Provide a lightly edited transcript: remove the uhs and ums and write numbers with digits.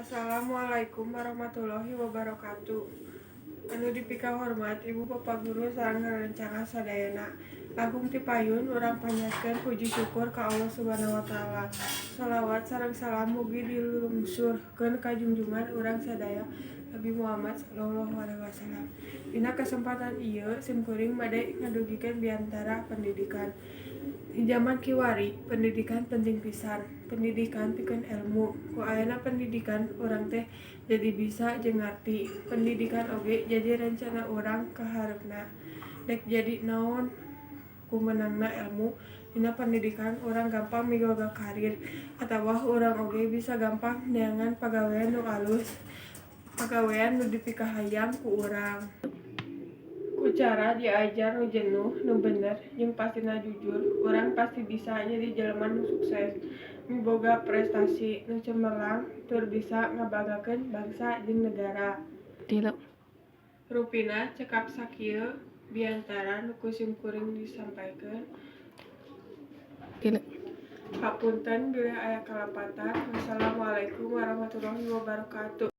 Assalamualaikum warahmatullahi wabarakatuh. Anu dipikahormat Ibu Bapak Guru sareng rerencangan sadayana. Langkung ti payun urang panjatkeun puji syukur ka Allah Subhanahu wa Taala. Shalawat sareng salam mugi dilungsurkeun ka junjungan urang sadaya, Nabi Muhammad sallallahu alaihi wasallam. Dina kesempatan ieu simkuring bade ngadugikeun biantara pendidikan. Di jaman kiwari pendidikan penting pisan. Pendidikan pikeun ilmu. Ku ayana pendidikan urang teh jadi bisa jeung ngarti. Pendidikan oge jadi rencana urang ka hareupna. Dek jadi naon ku meunangna ilmu dina pendidikan, urang gampang miboga karir atawa urang oge bisa gampang neangan pagawean nu alus, pagawean nu dipikahayang ku urang. Ku cara diajar nu jenuh, nu bener, jeung pastina jujur, urang pasti bisa jadi jelema nu sukses, miboga prestasi nu cemerlang tur bisa ngabanggakeun bangsa jeung negara. 3. Rupina cekap sakieu biantara nu ku simkuring disampaikan. 3. Hapunten bilih aya kalepatan. Wassalamualaikum warahmatullahi wabarakatuh.